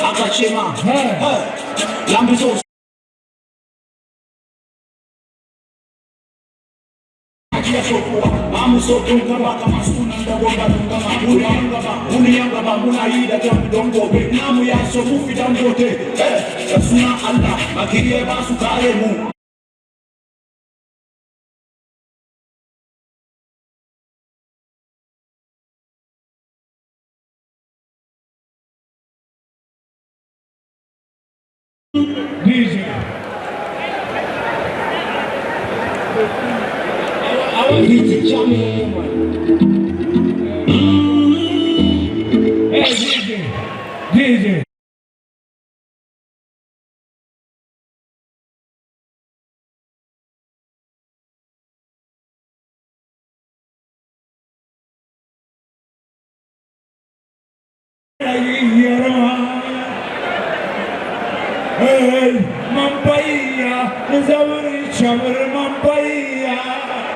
Aka ce ma. Lambiso ya so kowa ba mu so kun gaba kamar sunan da gomba dun gama mun gaba mun yan gaba muna yi da kyan don gobe namu ya so mu fi Dangote, eh, da sunan Allah makiye ba su kare mu. DJ. DJ Jami. Hey, DJ. DJ. Hey, Mampaya, Zawri Chamr Mampaya.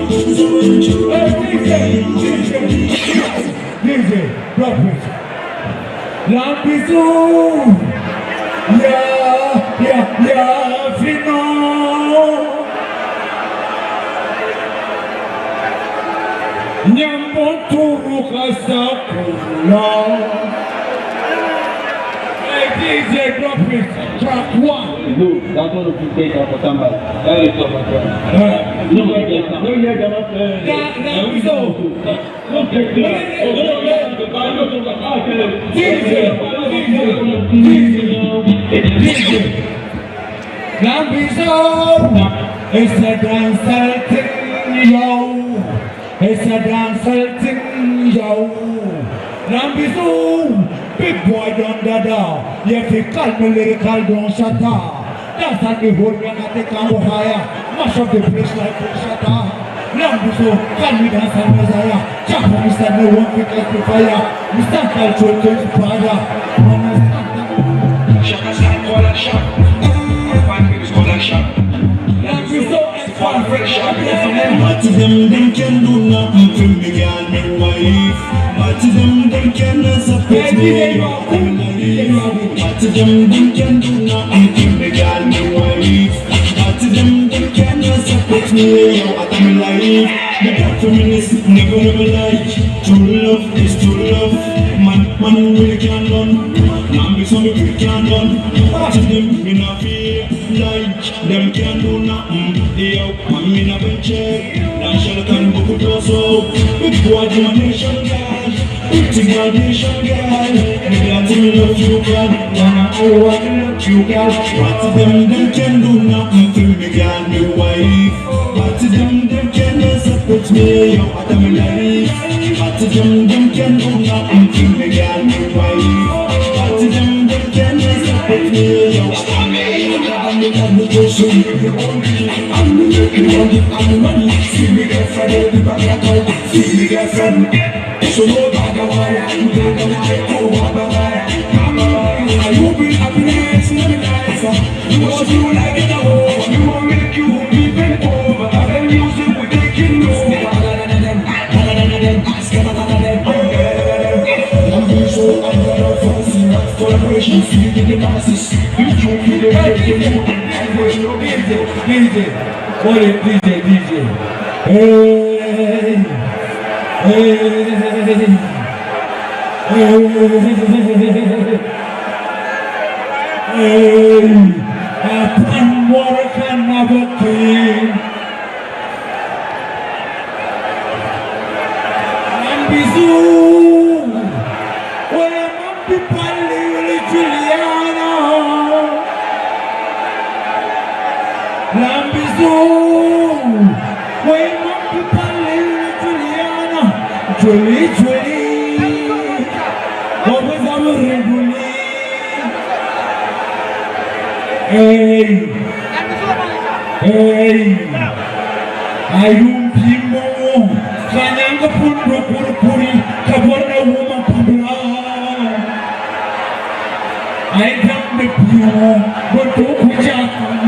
Hey, DJ, DJ, DJ, drop it. Lambizu, ya, fino. Nyambo turu kasakula. Hey, DJ, drop it. Track one. No, that's not the data for somebody. That is not my friend. No, no, no, Lambizu. DJ, DJ, DJ, Lambizo, it's a dancehall thing, yo. It's a dancehall thing, yo. Lambizo, big boy done dada. You fi call me lyrical, don't shatter. Dance on the whole man at the camp higher. Mash up the place like shatter. Lambizo, call me dancehall messiah. Chop on me stand no one fi catch the fire. Mr. Culture change father. Man, I stand Shaka style, call that shot. Five babies call that shot. Lambizo and Fresh shot. But them, them can do nothing to me, girl, me wife. But them, them cannot separate me. But them, them can do nothing to me, girl, me wife. But them, them cannot separate me out of my life. The black feminist never, never lie. True love is true love. Man, man really can't run. Man, be some really can't run. But them, me not feel like them can't do nothing. Yo, man, me not been check. Dan shall can book it also. Big boy, you a nation girl. Pretty girl, nation girl. Me glad to me love you, girl. Wanna I want to love you, girl. But them, them can do nothing to me, girl, me wife. But them, them cannot separate me, yo, out of my life. But them, them can do nothing to me, girl, me wife. But them, them cannot separate me, yo, out of my life. You want give me money. See me girlfriend, oh, the bag like all. See me girlfriend. So no bag of wire, you bag of wire, oh, bag of wire, bag of wire. You bring happiness in my life. Because you like it all. You want make you be bent over. And music we taking over. DJ, what is DJ, DJ? Hey, hey, hey, hey, Apan Warkan Naboki. Mambizu, Oya Mambi Pali Juliano. Lambizu, we Mambi Pali Juliano. Julie, Julie, what was our Julie? Hey, hey, Ayum Pimo, Kanyanga Pundo Puri, Kaborna Woman Pabla. I come the pure, but to Kuja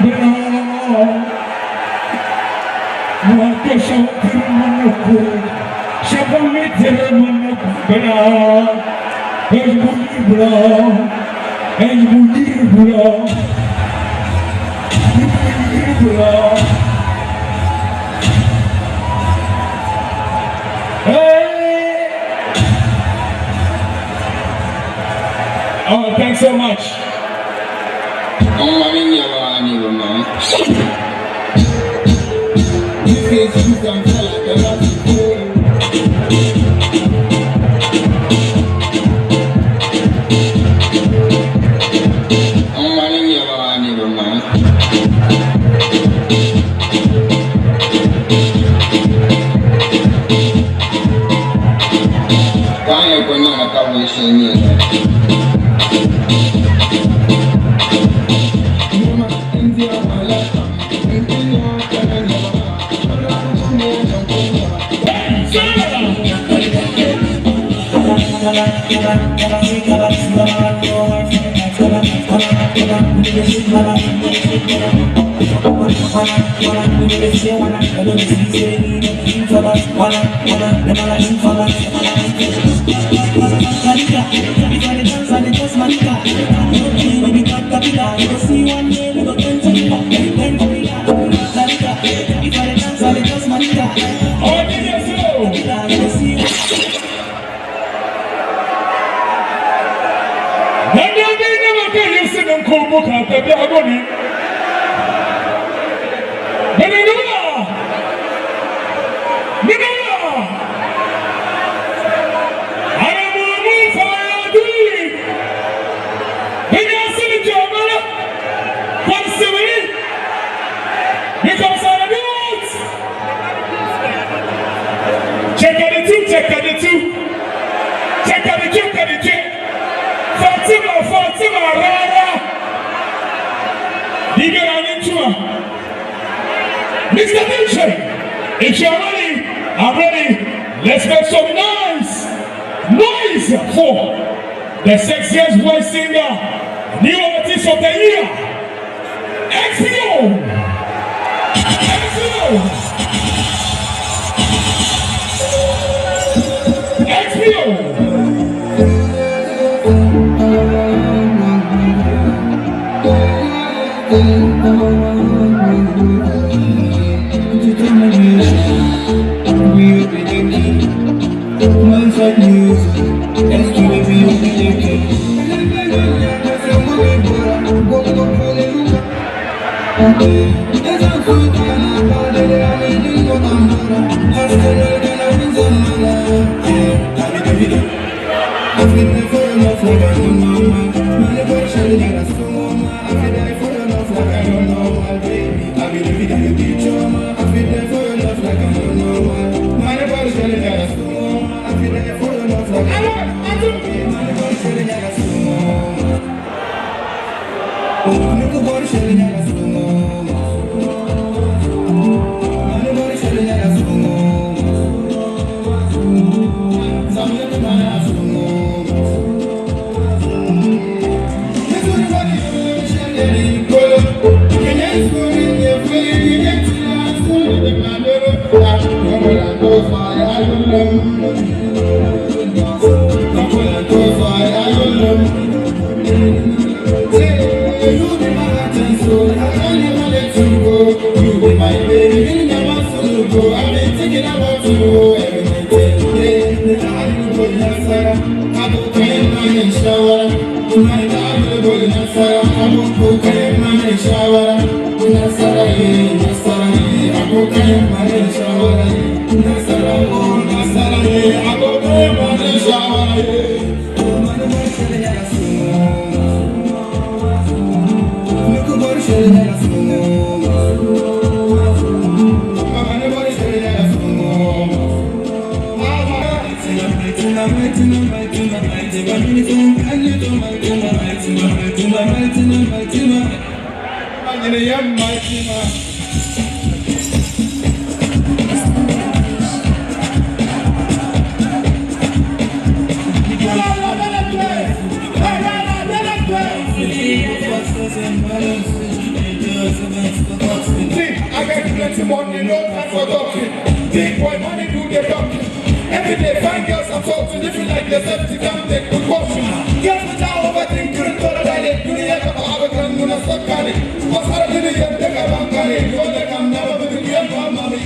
Bra. What a shout Manako, Shabamit Manako Bra, Bra, Bra, Bra. Hey! Oh, thanks so much. Oh, DJ Slow. Check out the two, check out the two. Check out the check out the check. Fatima, Fatima, Rara. Mr. DJ, if you're ready, I'm ready. Let's make some noise. Noise for the sexiest voice singer, new artist of the year, XPO. XPO. XPO. See, I got plenty money, no time for talking. Big boy money do the talking. Every day, fine girls I'm talking. If you like yourself, you can take precaution. Girls without overthinking, totally. Dunia kama abakan muna sakani. Masara dunia ndeka bankani. Dole kam never be the girl mami.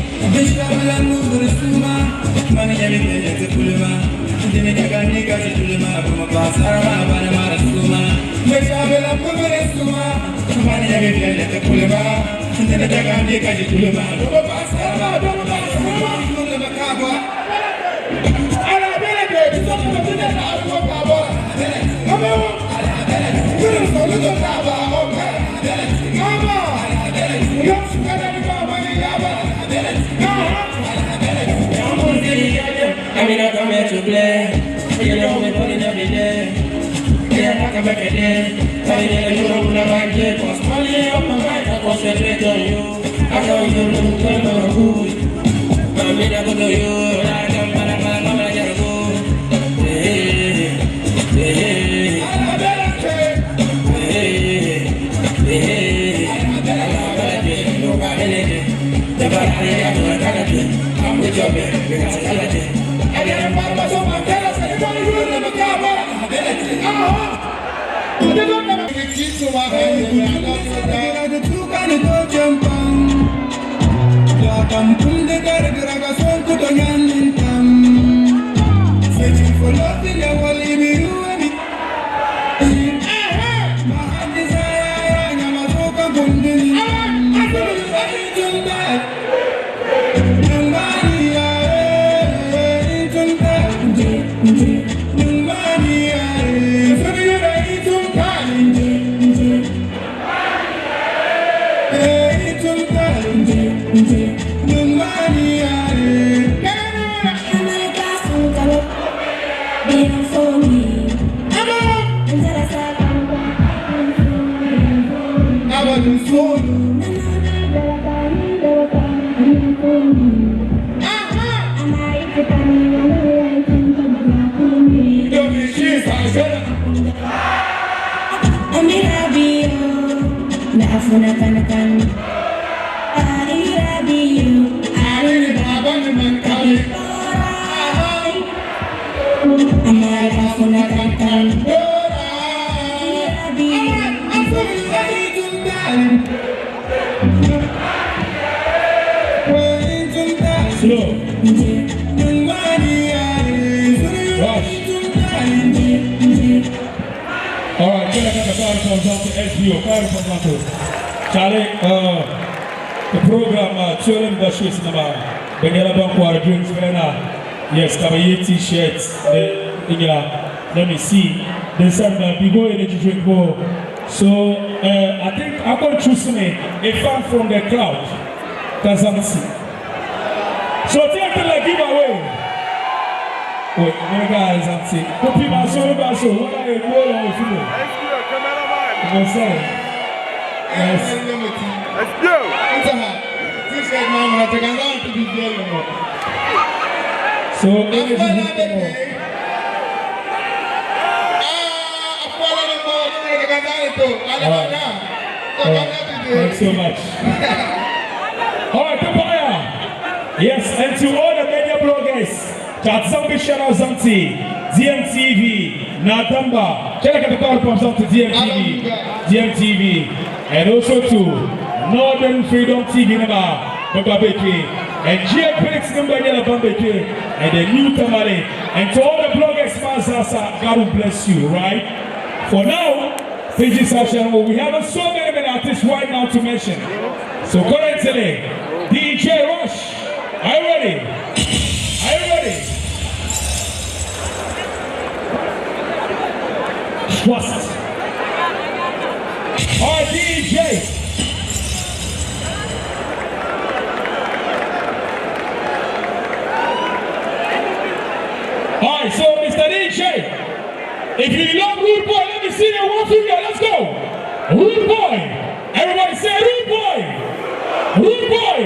I mean, I come here to play. You know me pulling every day. Yeah, I come back again. I mean, you know my mind, cause money up my mind, I concentrate on you. I know you look good. I mean, I go to you. I come, I come, I gotta go. Hey, hey, hey. Hey, hey, I'm with your man, because I like it. Slow. Rush. All right, kila kaka kari kwa mzangu SBO, kari kwa mzangu. Charlie, the program, Tsolen Bashis nama, Bengela Bankwara drinks, Bena. Yes, kaba ye t-shirts, the Ingila. Let me see. They said that we go energy drink go. So, I think I'm going to choose me a fan from the crowd. Kazansi. So, take the like giveaway. Wait, where guys, I'm saying. What people so, what so, what are you going on with you? I'm saying. Yes. So, energy drink. Thanks so much. All right, Papaya. Yes, and to all the media bloggers, Chat big shout out zaŋ ti, DMTV, Nadamba, check out the power pump to DMTV, DMTV, and also to Northern Freedom TV number, Baba and GM Felix number Yellow Bambeke, and the new Tamale, and to all the bloggers, Mazasa, God will bless you, right? For now, PG Sasha, we have so many, many artists right now to mention. So currently, DJ Rush, are you ready? Are you ready? Trust. All right, DJ. All right, so Mr. DJ, if you love Rude Boy, let me see your one finger. Let's go. Rude Boy. Everybody say Rude Boy. Rude Boy.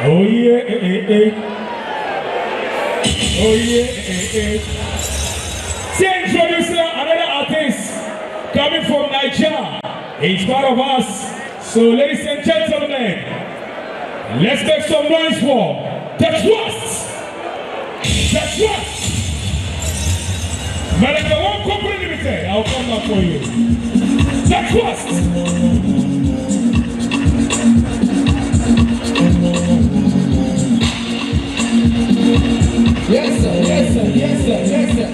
Oh yeah, eh, eh, eh. Oh yeah, eh, eh. Say introduce another artist coming from Nigeria. He's part of us. So ladies and gentlemen, let's make some noise for The Trust. The Trust. Manager One Company Limited. I'll come back for you. The Trust. Yes, sir. Yes, sir. Yes, sir. Yes, sir.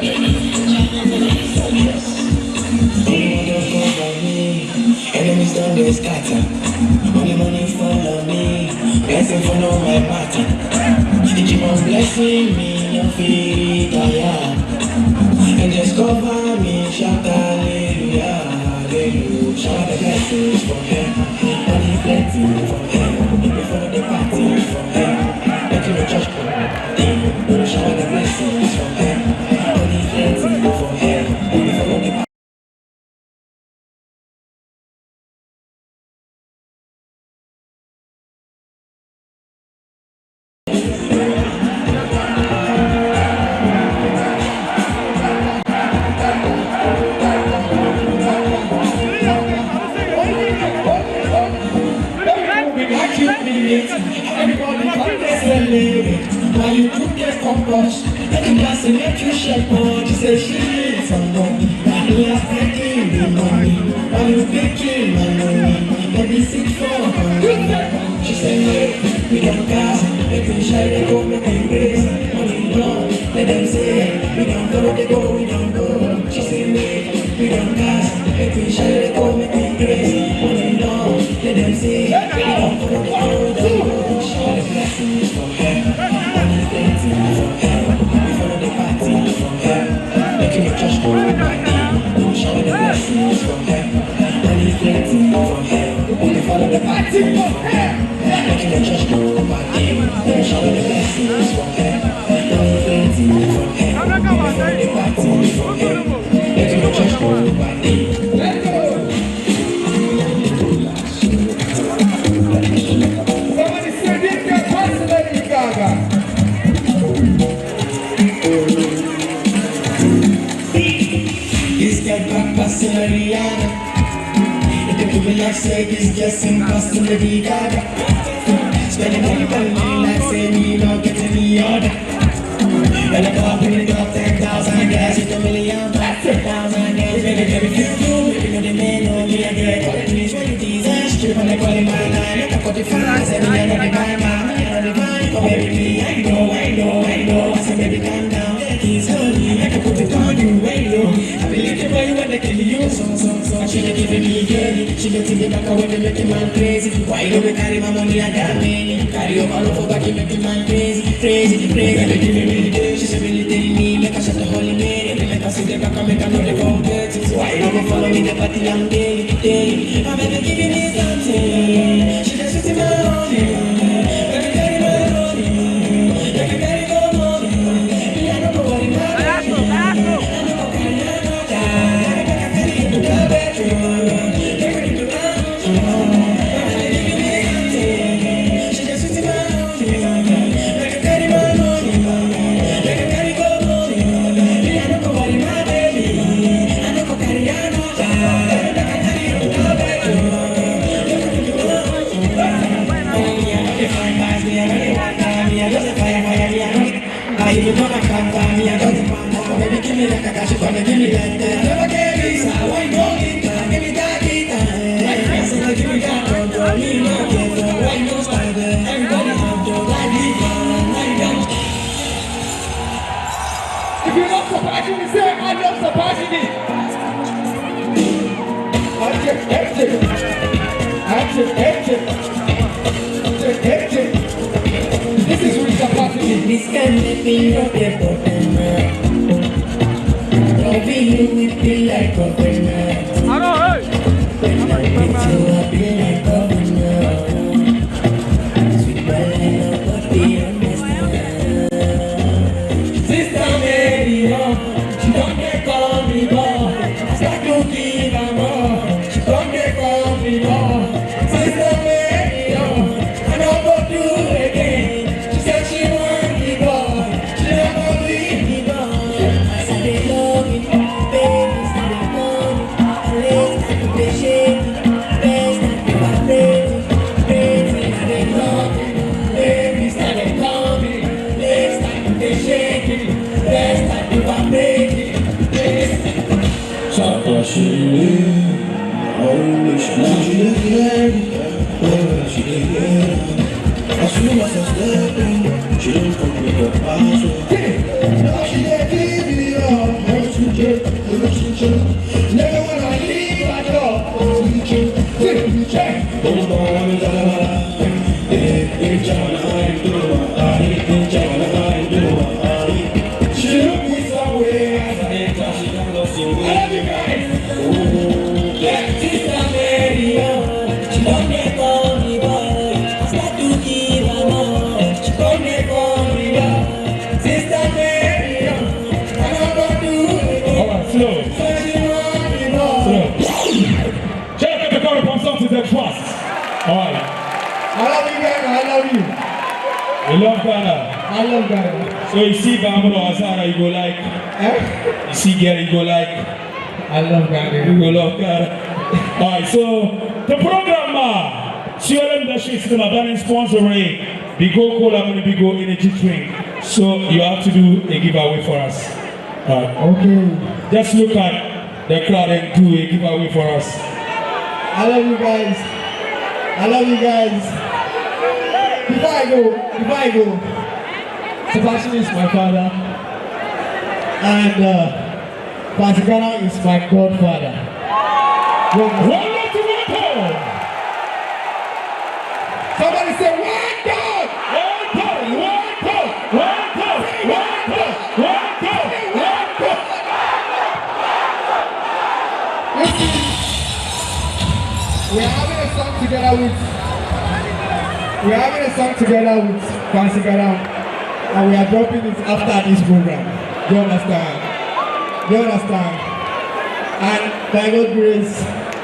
Enemies done they scatter. Money, money follow me. Blessing follow my pattern. You keep on blessing me, I'm feeling tired. And just cover me, shout hallelujah, hallelujah. Shout the blessings from him. Money plenty from him. We follow the party from him. Make you no judge for me. Shower the blessings from him. Money plenty from him. We follow the party. Everybody come to celebrate. Why you do get compost? Make you pass and make you shepherd. She say she needs some money. Me a spending the money. Why you taking my money? Let me sit for her. She say hey, we don't gas. Make we shine, they go, make we raise. Money long, let them say we don't go, they go, we don't go. She say hey, we don't gas. Make we shine, they go, make we raise. Money long, let them say we don't go, they go, we don't go. Shower the blessings from him. Money plenty from him. We follow the party from him. Make you no judge nobody. Shower the blessings from him. Money plenty from him. We follow the party from him. Make you no judge nobody. Shower the blessings from him. Money plenty from him. We follow the party from him. Make you no judge nobody. Let's go. Somebody say this girl pass Lady Gaga. This girl back passing Rihanna. If they give me like say this girl sing passing Lady Gaga. Spending money on me like say me no get any order. And I go up in the up 10,000 gas, it's a million, 10,000 gas. Baby, baby, you do, baby, no the man, no me, I get quality, qualities. Strip on the quality, my line, I got the fans, every man on the buy, my man on the buy. Oh, baby, me, I know, I know, I know. I said, baby, calm down, take it slowly. I can put it on you, I know. I be looking for you when they kill you, so, so, so. She dey giving me girl, she get in the back when they make a man crazy. Why don't we carry my money? I got many. Carry over love for back, you make a man crazy, crazy, crazy. They giving me the she said really tell me, make her shut the holy man. Make her see the back, make her know they gon' get it. Why don't you follow me the party? I'm daily, daily. My baby giving me something. She just sitting my honey. Baby carry my money. Baby carry go money. Me I don't know what it matters. I no go carry another. Make I carry you to the bedroom. Take her to the room. My baby giving me something. She just sitting my honey. Make her carry my money. Make her carry go money. Me I no go worry my baby. I no go carry another. me like a cash, come and give me like that. I never get visa, why you don't get that? Give me that guitar. I said, give me that control, me no care for why you don't style there. Everybody have your life, live now you don't. If you love Sapashini, say I love Sapashini. Action, action, action, action, action. This is really Sapashini. This can make me rock your coconut. Loving you, it feel like coconut. When I'm with you, I feel like governor. Sweet banana, nobody understand. Sister Mary, oh, she don't get call me boy. I start to give her more. She don't get call me boy. Sister Mary, oh, I no go do again. She said she want me boy. She never leave me boy. As I dey love you, baby, start calling. Let's start to dey shake it. Best start to vibrate it. Baby, I dey love you, baby, start calling. Let's start to dey shake it. Best start to vibrate it. Sapashini, oh, she dey hear me, oh, she dey hear me. As soon as I step in, she don't come with her password. Now she dey give me up, oh, she just, oh, she just. Never wanna leave at all, oh, she just, she just. Oh, no, no, no, no, eh, eh, chawana, eh, eh, chawana, eh, She look me some way as I enter, she don't lost in I love you guys. Sister Mary, oh, she don't dey call me boy. I start to give her more. She don't dey call me boy. Sister Mary, oh, I no go do again. All right, slow. Say she want me boy. Slow. Check out the corner from something to trust. All right. I love you guys. I love you. We love Ghana. I love Ghana. So you see Bamuro Azara, you go like. Eh? You see girl, you go like. I love Ghana. You go love Ghana. All right, so the program, CLM Dashi Cinema banning sponsoring Bigo Cola Money Bigo Energy Drink. So you have to do a giveaway for us. All right. Okay. Just look at the crowd and do a giveaway for us. I love you guys. I love you guys. Before I go, Sebastian is my father, and Pasigana is my godfather. You understand? One love to one call. Somebody say one God. One call, one call, one call, one call, one call, one call. You see, we are having a song together with we are having a song together with Pasigana, and we are dropping it after this program. Do you understand? Do you understand? And by God's grace,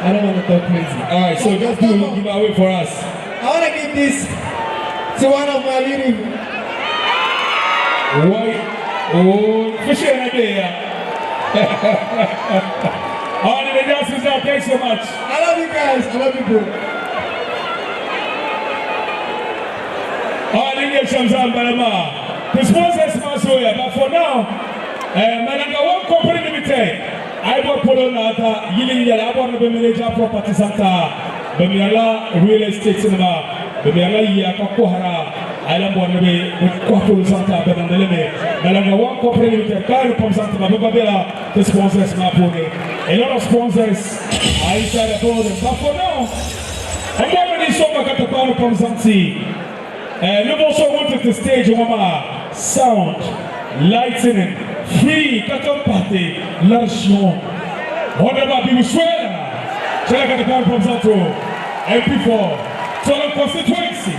I don't want to talk crazy. All right, so just do a giveaway for us. I want to give this to one of my little Wait, oh, for sure, I did. All right, the dancers out. Thanks so much. I love you guys. I love you, bro. All right, then get some Balama. The sponsors must here, but for now, Malanga One Company Limited. I bought Polo Nata, Yili Yala, I bought the manager property center, Bemiala Real Estate Cinema, Bemiala Yaka Kohara, I bought the Kwapolo Santa, Benandeleme, Malanga One Company Limited, Kari Pom Santa, Bababela, the sponsors, Mapone. A lot of sponsors are inside the building, but for now, I'm already so much at the Palo Pom Santi. Nous also wanted the stage, mama, sound, lighting, free, katon party, l'argent. Honorable people swear. Check out the Palo Pom Santo, MP4, Tolon constituency.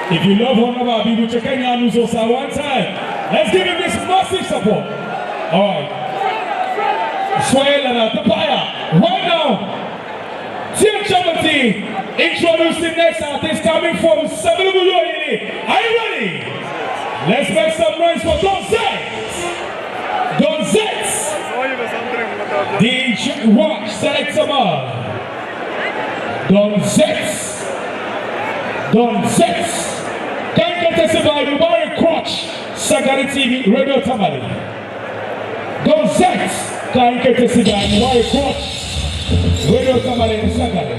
If you love Honorable Abibu, check out Nuzosa one time. Let's give him this massive support. All right. Swear the fire. Right now. Team Chamati introducing next artist coming from Sabilu. Are you ready? Let's make some noise for Don Zet. Don Zet. DJ Rock Select Samar. Don Zet. Don Zet. Can get us by Mubarak Crutch. Sagari TV Radio Tamale. Ka nkete sidan wai ko. Radio Tamale Sagale.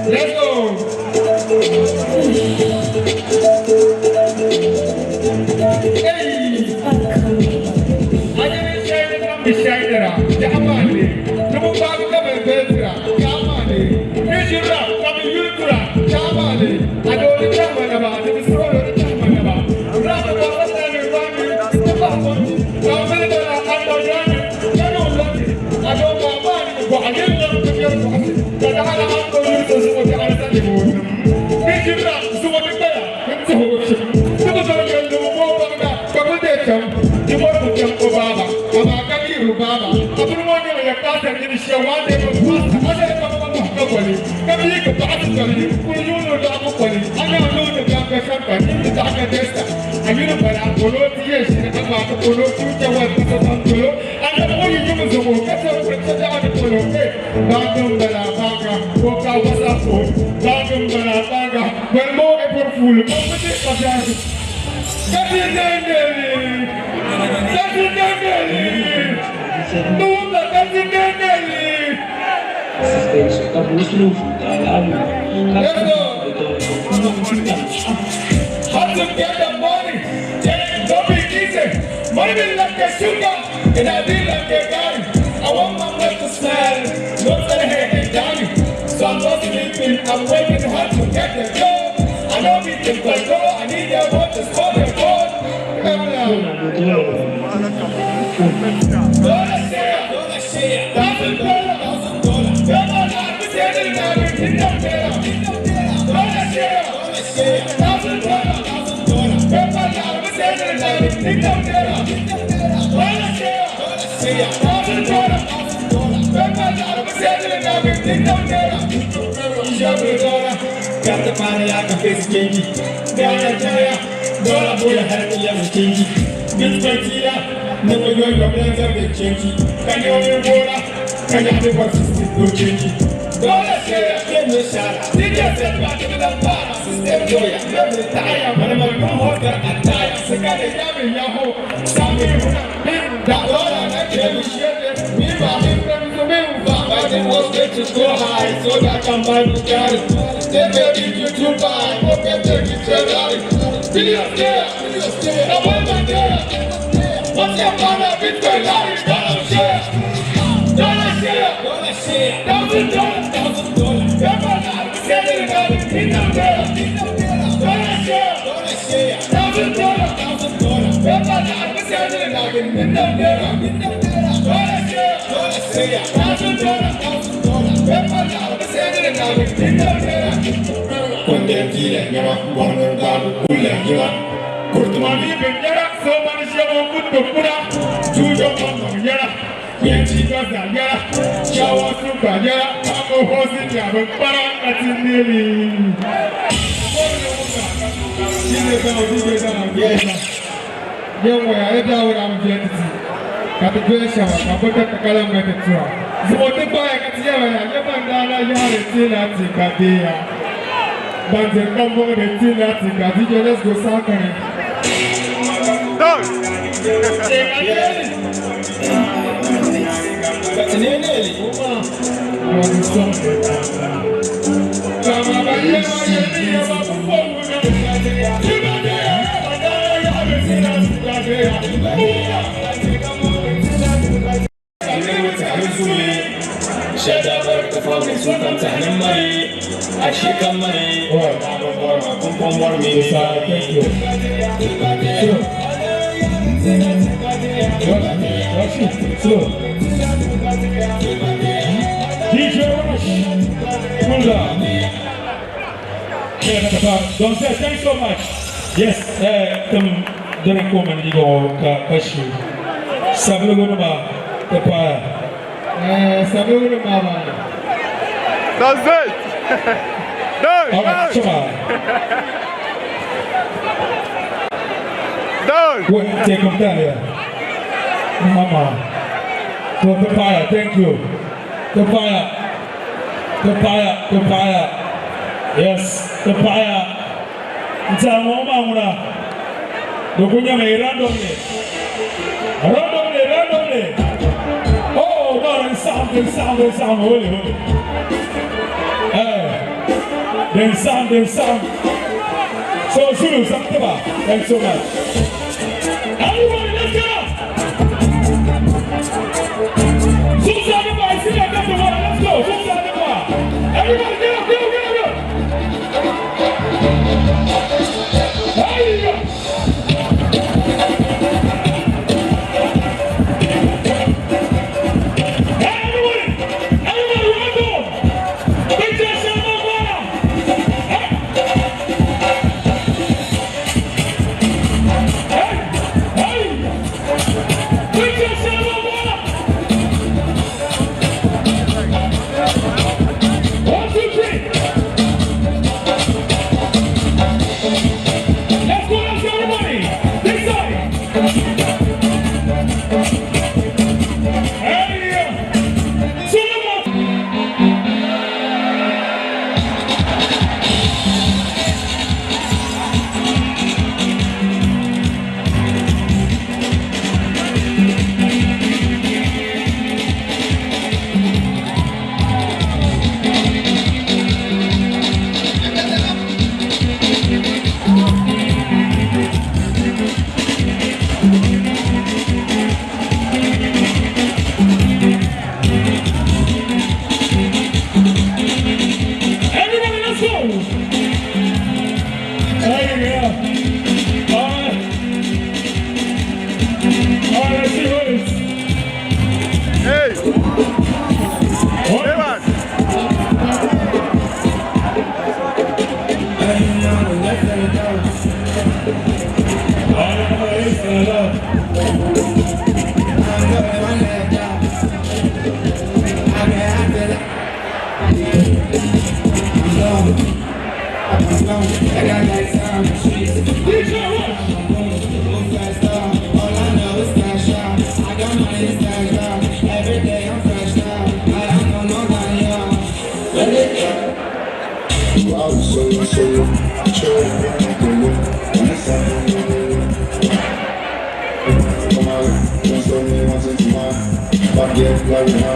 Let's go. Hey! How to get the money? Don't be easy. Money be like a sugar, and I be like a guy. I want my life to smile, not that head down. So I'm not sleeping, I'm working hard to get the job. I don't need the control, I need the water, for the board. Got the money like a face kinky. Down the dollar boy, had me as a kinky. Bitch, never go your plans are big chinky. Can you only water? Can you have what is no chinky? Dollar share, give me shot. Did you set back to the bar? System lawyer, never tire. When I'm a hotel, I die. Second, Yami Yahoo. Sammy, that dollar, I can't share it. Me, my friends, me, fighting was to go high so that I can buy Bugatti. They baby you to buy, okay, take it Ferrari. Billionaire, billionaire, I'm on my day. What's your father, Bitcoin, Larry, dollar share, dollar share, dollar share, $1,000, $1,000. Everybody, dollar share, dollar share, $1,000, $1,000. Everybody, dollar share, $1,000, $1,000. Everybody, nyama, warngan galu kulle nyama. Kurtumani ben so mani shamo kutto kura. Tujo mamma nyara. Yenchi gaza nyara. Shawa suka nyara. o hosi nya bin kpara ka ti neeli. DJ down, DJ down, DJ down. Yɛn ŋɔya, ya daa wura mi viɛl ti ti, ka ti doli shɛba, ka bɛ ti ka lan ŋmɛ ti tura. Zuŋɔ ti gbaaya ka ti yɛba ya, ya ban daa na yaɣiri ti na ti ka deeya. Ban diri kambɔŋ ni ti na ti ka DJ let's go saha kani. Slow. DJ Rush. Cool down. Yeah, Don't say thanks so much. Yes, tum dɔrɔn ko man digo ka kashi. Sablugu numa te pa. Sablugu numa ba. That's it. Done. All right, Done. Chama. Done. Wait, take him down here. Mama. To the fire, thank you. The fire. The fire, the fire. Yes, the fire. Nta ngoma nguna. Dokunya me randomly. Randomly, randomly. Oh, no, sound, sound, sound, holy, holy. Hey. Then sound, then sound. So, Zulu, Santaba, thanks so much. Everybody, let's go! Suicide the bar, see that that's the one. Let's go. Suicide the bar. Everybody, get up, get up, get up, get up. Hey! Hey, everybody! Everybody, round on! Big Jesse Mangwana! Hey! Hey! Hey! Big Jesse Mangwana! 1, 2, 3. Let's go, let's go, everybody. This side. Hey, Cinema. Everybody, let's go. There you go. All right. All right, let's see what it's. Hey. What? Hey, man. All right, hello. DJ Rush.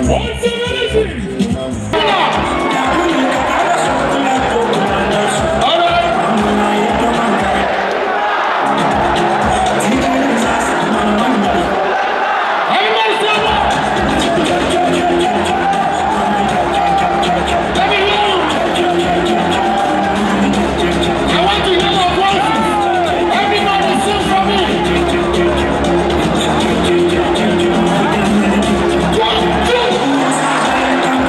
What's the energy? All right. Everybody stand up. Let me hear you. I want to hear your voices. Everybody sing for me. 1, 2.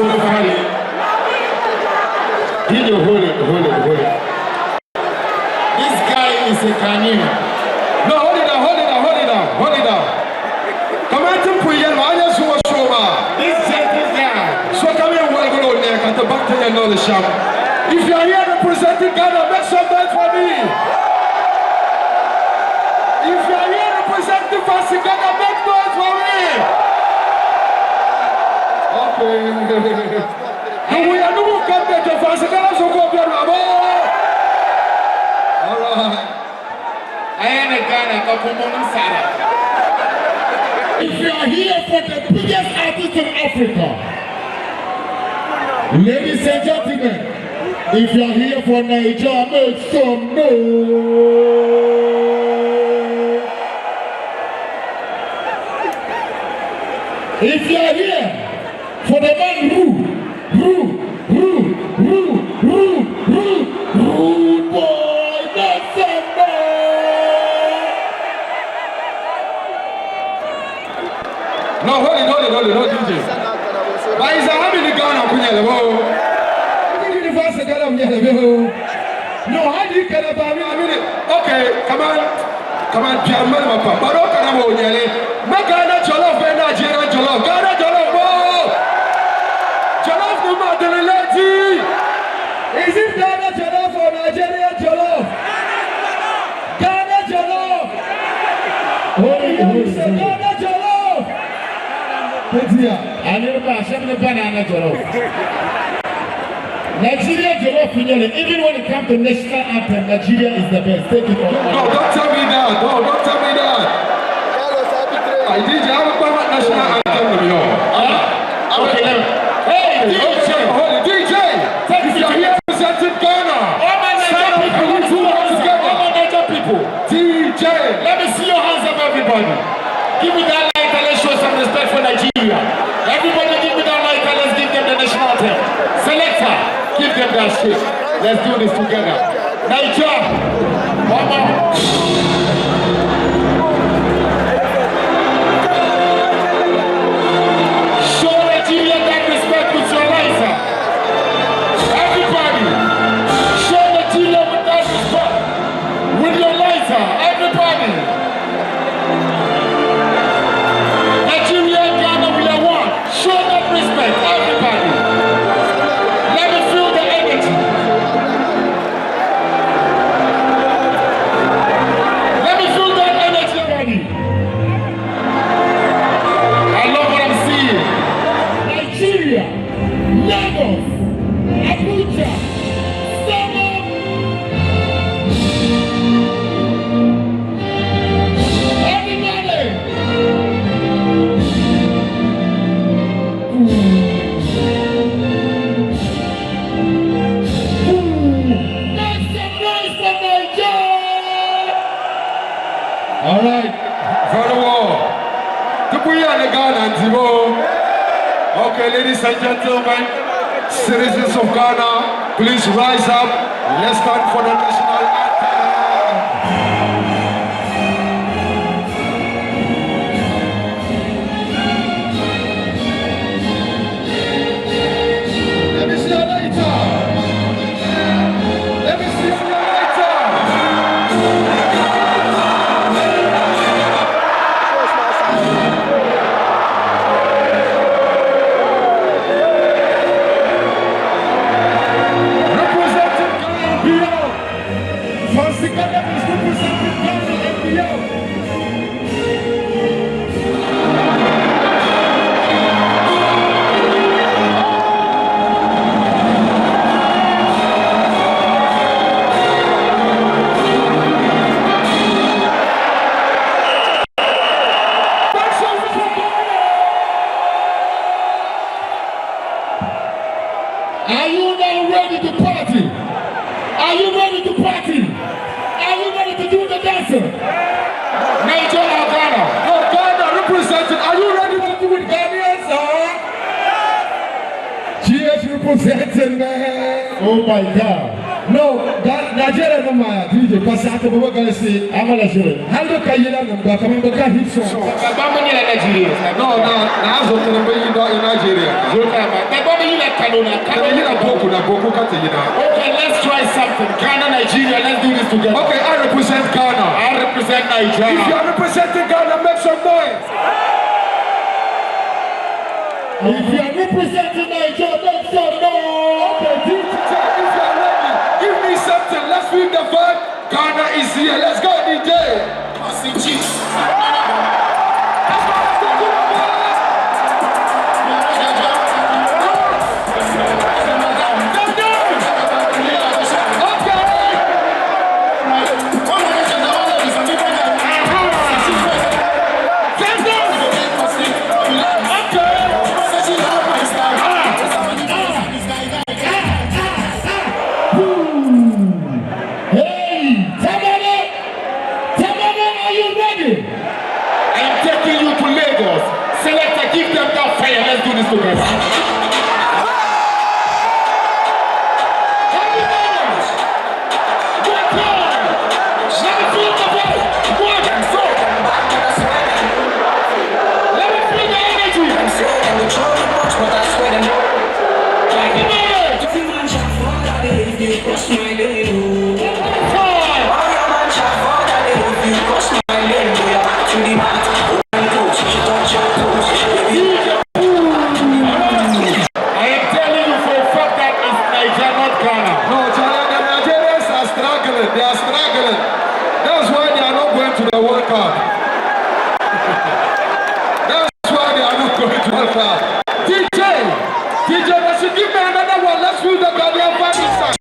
So funny. DJ, hold it, hold it, hold it. This guy is a Ghanaian. No, hold it down, hold it down, hold it down, hold it down. Kamati puyen ma anya suwa shoma. This gentle guy. So come here, well, go there, at the back to your knowledge shop. If you are here representing Ghana, make some noise for me. If you are here representing Fancy Ghana, make noise for me. Okay. No, we are no come there to Fancy Ghana, so go there, All right. I am a Ghana, Kakumonu Sara. If you are here for the biggest artist in Africa, ladies and gentlemen, if you are here for Niger, make some noise. If you are here for the man who, who, who, who, who, rude boy, make some noise. No, hold it, hold it, hold it, hold it, DJ. But is how many Ghana kunyele bo? Universe Ghana kunyele bo. No, how do you get about me? I mean, okay, come on, come on, German papa. But okay, kana bo nyele. Ma Ghana jollof be Nigeria jollof. Ghana jollof bo. Jollof no ma de lady. Is it Ghana jollof or Nigeria jollof? Ghana jollof. Oh, you say Ghana jollof. Petia. Anirba, Shabda banana jollof. Nigeria jollof, even when it comes to national anthem, Nigeria is the best. Take it or No, don't tell me that. No, don't tell me that. I DJ, I'm a national anthem, yo. Okay, let me. Hey, DJ. Hold it, DJ. Take If it you are here representing Ghana, All my stand Niger up people, and we two all work together. my Niger people. DJ. Let me see your hands up, everybody. Give me that light and let's show some respect for Nigeria. Everybody give me that light and let's give them the national anthem. Selector, give them that shit. Let's do this together. Niger, one more. Show Nigeria that respect with your lighter. Everybody, show Nigeria with that respect. With your lighter, everybody. Nigeria, Ghana, we are one. Show that respect, everybody. Let me feel the energy. Let me feel that energy already. I love what I'm seeing. Nigeria, Lagos, Abuja, stand up. Everybody. Make some noise for Nigeria. All right, very well. Tukuya le Ghana Ntibo. Okay, ladies and gentlemen, citizens of Ghana, please rise up. Let's stand for the national anthem. Let me see your lighter. Let me see your lighter. Representing Ghana and beyond. Fancy Ghana is representing Ghana and beyond. Make some noise for Ghana. Are you now ready to party? Are you ready to party? Are you ready to do the dancing? Niger or Ghana? No, Ghana representing. Are you ready to do with Ghanaians? Huh? GH representing, man. Oh my God. No, Nigeria nim maa DJ pa saɣiti bɛ bi galisi. Amala shiri. Hali bɛ ka yila nim gba kamani bɛ ka hit song. Dagba mi nyɛla Nigeria. No, na na azɔtini bi yi in Nigeria. Dagba mi yila Kano na Ka Kano. bɛ yila Boko na Boko ka ti yina. Okay, let's try something. Ghana, Nigeria, let's do this together. Okay, I represent Ghana. I represent If you Nigeria. are representing Ghana, make some noise. If you are representing Nigeria, make some noise. Okay, DJ, if you are ready, give me something. Let's win the vibe. Ghana is here. Let's go, DJ. Let's go, let's go, come on, boys. Okay. Hey, Tamale, Tamale, are you ready? I am taking you to Lagos. Selector, give them that fire. Let's do this together. Everybody, one time. Let me feel the vibe. One, two. Let me feel the energy. Everybody, five. I am telling you for a fact that it's Niger, not Ghana. No, Charlie, the Nigerians are struggling. They are struggling. That's why they are not going to the World Cup. That's why they are not going to the World Cup. DJ, DJ, they should give me another one. Let's feel the Ghanaian vibe inside.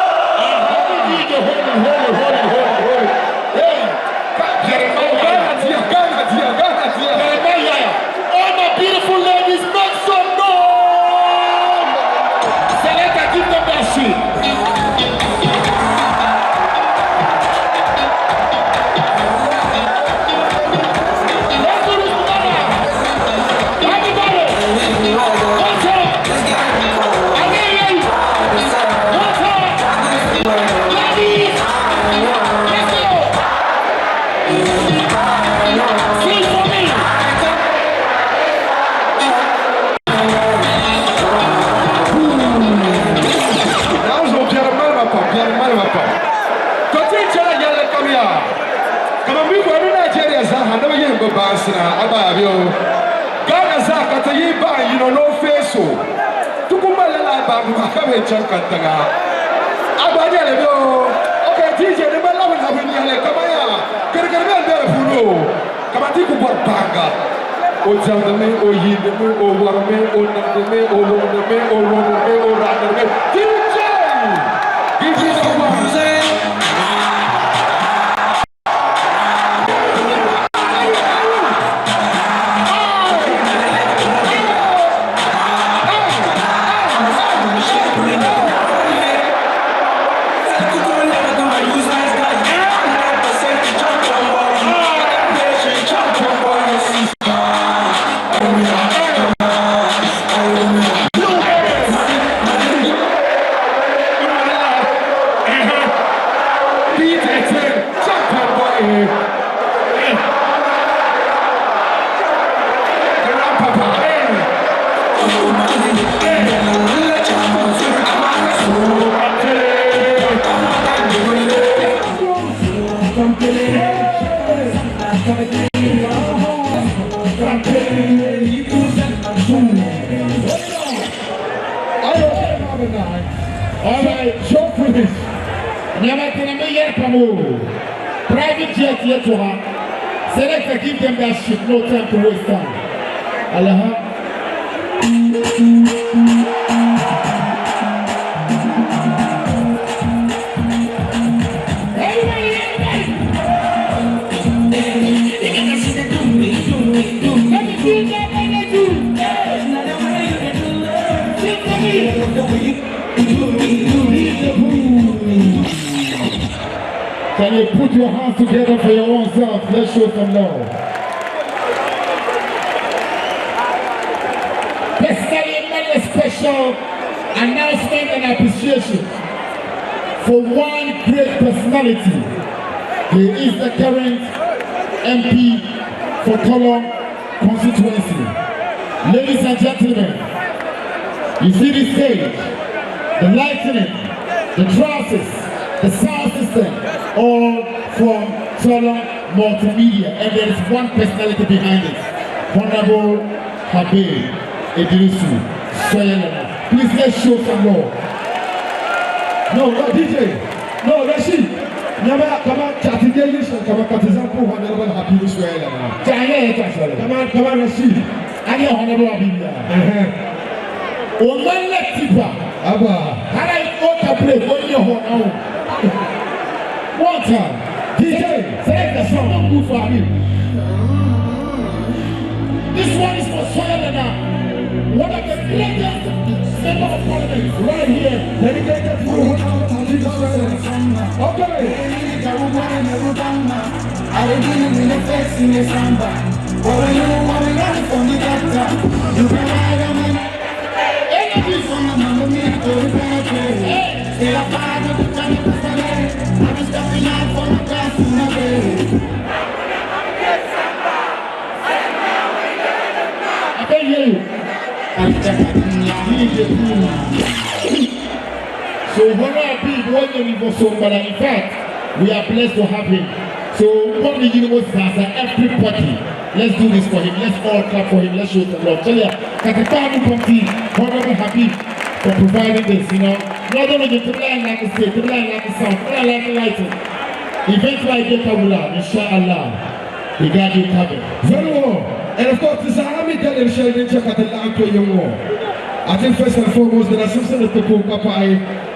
DJ, hold it, hold it, hold it, hold it, hold it. Hey, Jeremiah, Ghana dear, Ghana dear, Ghana dear. Jeremiah, all my beautiful ladies, make some noise. Selector, give them that shit. Let's do this together. Everybody, one time. I hear you. One time. Ladies, let's go. Sing for me. That was what Pierre Malmapa, Pierre Malmapa. Toti chala yale kamia. Kama mi kwa ni Nigeria za handa ye ngo bansina aba abio. Ghana za kata ye ba you know no face o. Tukumba la ba ma ka be chan kantanga. Aba yale bio. Okay DJ ni ba lawo na bi yale kama ya. Kere kere be be funu. Kama ti ku bor banga. O jam me, o yin me, o war me, o nam me, o lo me, o ro me, o ra me. DJ! Give me the one. DJ 10, champion boy. The Rampapa, hey. All right, show finish. Never tell me yet, Pamu. Private jet yet to her. Selector, give them that shit. No time to waste time. Allah. Can you put your hands together for your own self? Let's show some love. Personally, made a special announcement and appreciation for one great personality. He is the current MP for Tolon constituency. Ladies and gentlemen, you see this stage, the lightning, the trousers, the sound system, all from Tolon Multimedia. And there is one personality behind it, Honorable Habib Idrisu Soyelana. Please let's show some love. No, no, DJ. No, Rashid. Nyama kama chatije yishan kama katizan ku honorable Habib Soyelana. Janye tasole. Come on, come on, Rashid. Ani Honorable Habib. O man la tipa. Abba. Hara o kabre o ye ho na o. One time. DJ. Select the song. Not good for Habib. This one is for Soyelana, one of the greatest member of parliament right here. Dedicated to Honorable Habib Soyelana. Okay. I can't hear you. DJ So Honorable Habib, one year for so but in fact, we are blessed to have him. So what we give us as everybody. Let's do this for him. Let's all clap for him. Let's show some love. Tell ya, Katitamu Pomti, Honorable Habib, for providing this, you know. Not only the Tibla like the state, Tibla like the sound, Tibla like the lighting. Events like Gekabula, inshallah. We got you covered. Very well. And of course, this army tell them Sheldon check at the Lanko Young. I think first and foremost, there are something that the Coca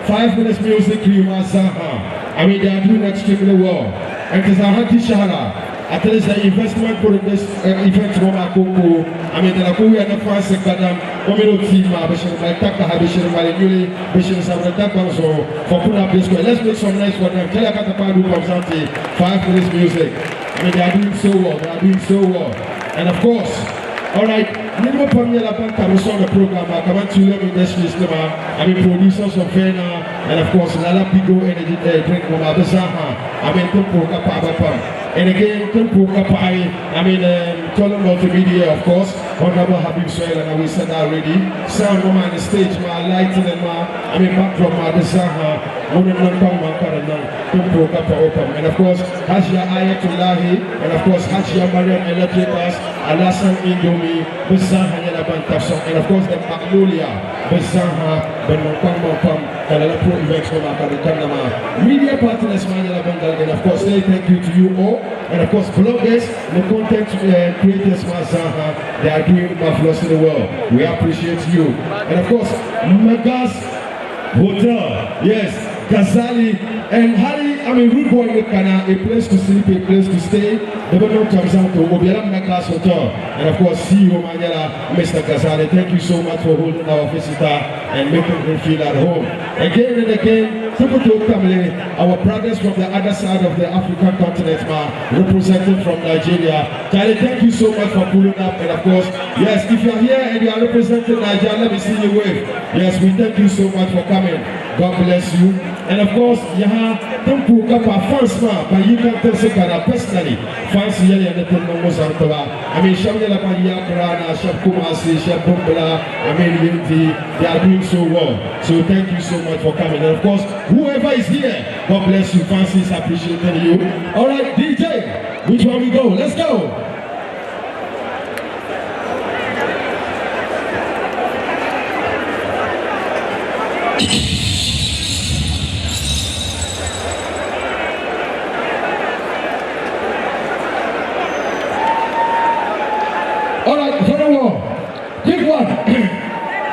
5 minutes music Zaha. I mean, they are doing extremely well. And it is Ahanti Shahara. At least the investment for this event, Roma Koko. I mean, the Lakuya and the France Kadam, Omiro Tima, Bishop Taka, Bishop Malinuli, Bishop Sabrata so for putting up this way. Let's make some noise for them. Kelakatapadu Pamsanti, 5 minutes music. I mean, they are doing so well. They are doing so well. And of course, all right, Nimo Pamela Banka was on the program. I come to Lem Industries, I mean, producers of Vena, and of course, Lala Pigo Energy Drink Mama Bezaha. I mean, Tempo Kapabapam. And again, Tempo Kapai, I mean, Tolon Multimedia, of course, Honorable Habib Soil, and we said that already. Sound Mama on the stage, my lighting and my, I mean, backdrop, my Bezaha. And of course, Hajia Ayatullahi, and of course, Hajia Mariam Electricals, Alasan Indomi, Bezaha Yalaban Tafsong, and of course, the Magnolia, Bezaha, Benokang Mopam, Kalala Pro Events, Kanama. Media partners, Manyala and of course, say thank you to you all, and of course, bloggers, the content creators, Mazaha, they are doing marvelous in the world. We appreciate you. And of course, Magas Hotel, yes, Ghazali and Harry, I mean, rude boy, Kana, a place to sleep, a place to stay. The Bono comes out to Obiara Mekas Hotel. And of course, CEO Manyala, Mr. Ghazali, thank you so much for holding our visitor and making him feel at home. Again and again, Tukutu family, our brothers from the other side of the African continent, ma, representing from Nigeria. Charlie, thank you so much for pulling up. And of course, yes, if you are here and you are representing Nigeria, let me see you wave. Yes, we thank you so much for coming. God bless you. And of course, Yaha, Tempu Kapa, fans ma, but you can tell Sekara personally. Fans Yeli and the Tenongo Santoba. I mean, Shamela Yakrana, Shab Kumasi, Shab Bumbla, I mean, Yinti, they are doing so well. So thank you so much for coming. And of course, whoever is here, God bless you. Fans is appreciating you. All right, DJ, which one we go? Let's go. All right, very well. Quick one.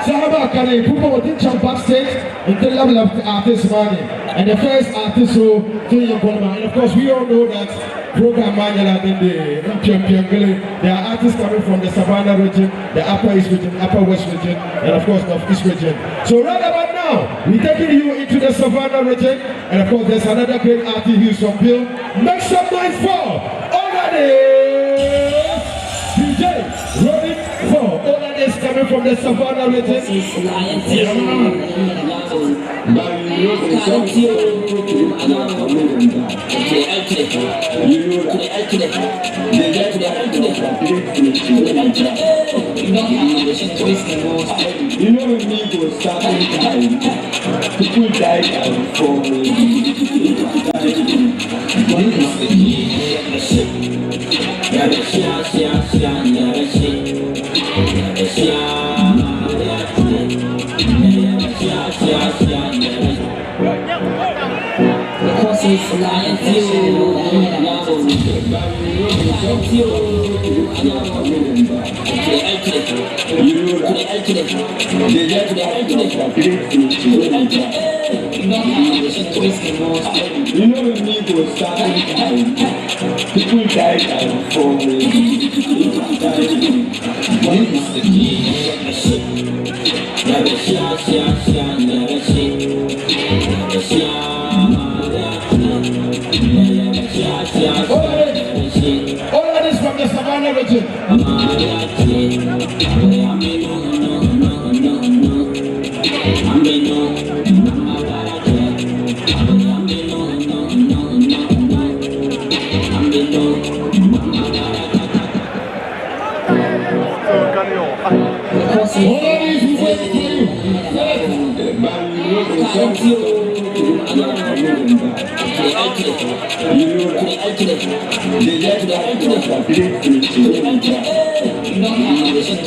Sahaba Kane, Pupo did backstage in the level of the artist money. And the first artist who and of course we all know that program Manyala in the there are artists coming from the Savannah region, the Upper East region, Upper West region, and of course North East region. So right about now, now, we're taking you into the Savannah region. And of course, there's another great artist who's from Bill. Make some noise for Olade! DJ, rolling for Olade is coming from the Savannah region. Yeah, man. You know when me go start time, people die and fall. You know when me go start time, people die and fall. All of this from the Savannah region. All of this we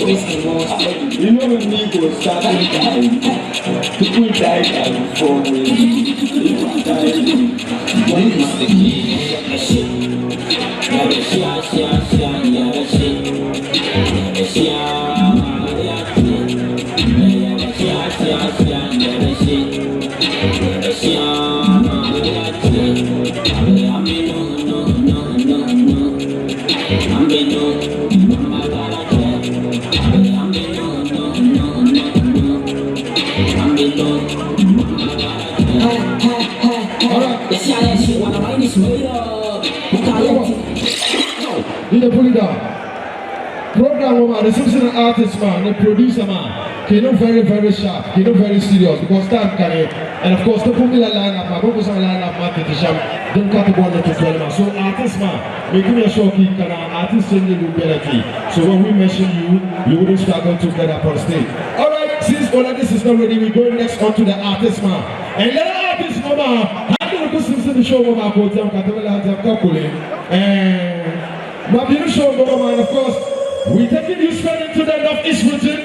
wait for you. You know when me go start time, people die and fall. DJ pull it down. Program woman, the Simpson artist man, the producer man, he know very, very sharp, he know very serious because time can and of course the popular line up, man, put some line up man to sham, don't cut the ball to 12 man. So artist man, making a show he can artist change the ability. So when we mention you, you wouldn't struggle to get up on stage. Alright, since all of this is not ready, we go next on to the artist man. And let the artist mama, how do you Simpson the show mama go down, and my beautiful show, man, of course, we taking you straight into the northeast region.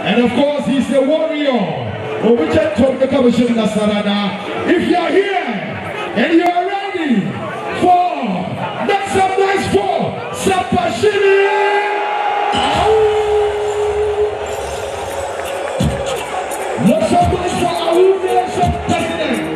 And of course, he's the warrior. If you are here and you are ready for make some noise for Sapashini. Make some noise for our nation president.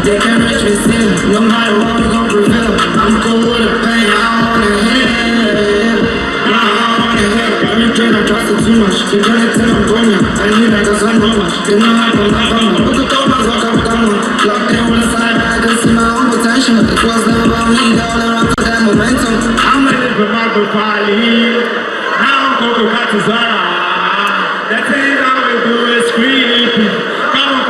They can reach me still, no matter what, we gon' prevail. I'm cool with the pain, I don't wanna hear. No, I don't wanna hear. Everything I trusted too much. You can't tell I'm going. I need like a sun roller. You know I'm gonna come. Look at all my walk up down. Locked in with a side, I can see my own potential. It was never about me, they all around for that momentum. I'm a little Michael Now I'm Coco Katizara. The things I will do is creepy. Come on,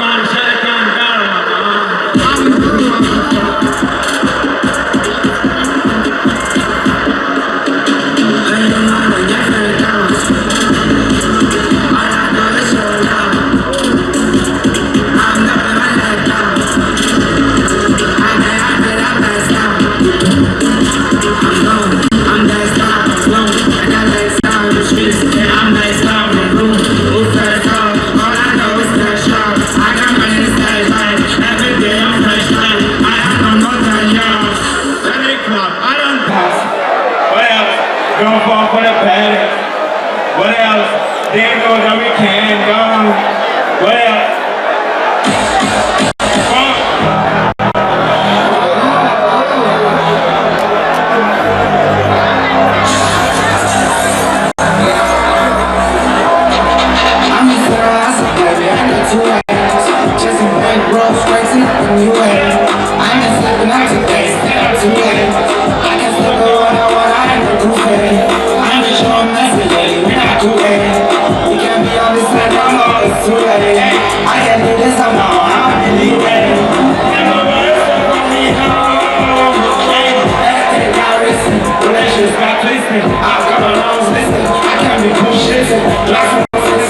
can go, that we can go. Well, I'm just gonna baby, I need to act. Just a big roll, straight to the new way. I ain't slipping out today, stay up too late. I can slip the one I want, I ain't no goofy. I'm just showing messy, lady, we not cool, eh? We can't be on this side, no, no, it's too late. I can't do this, I'm not, I'm really ready. Everything got risky, relationships got twisted. I've got my lungs listen, I can't be bullshitting. Lots of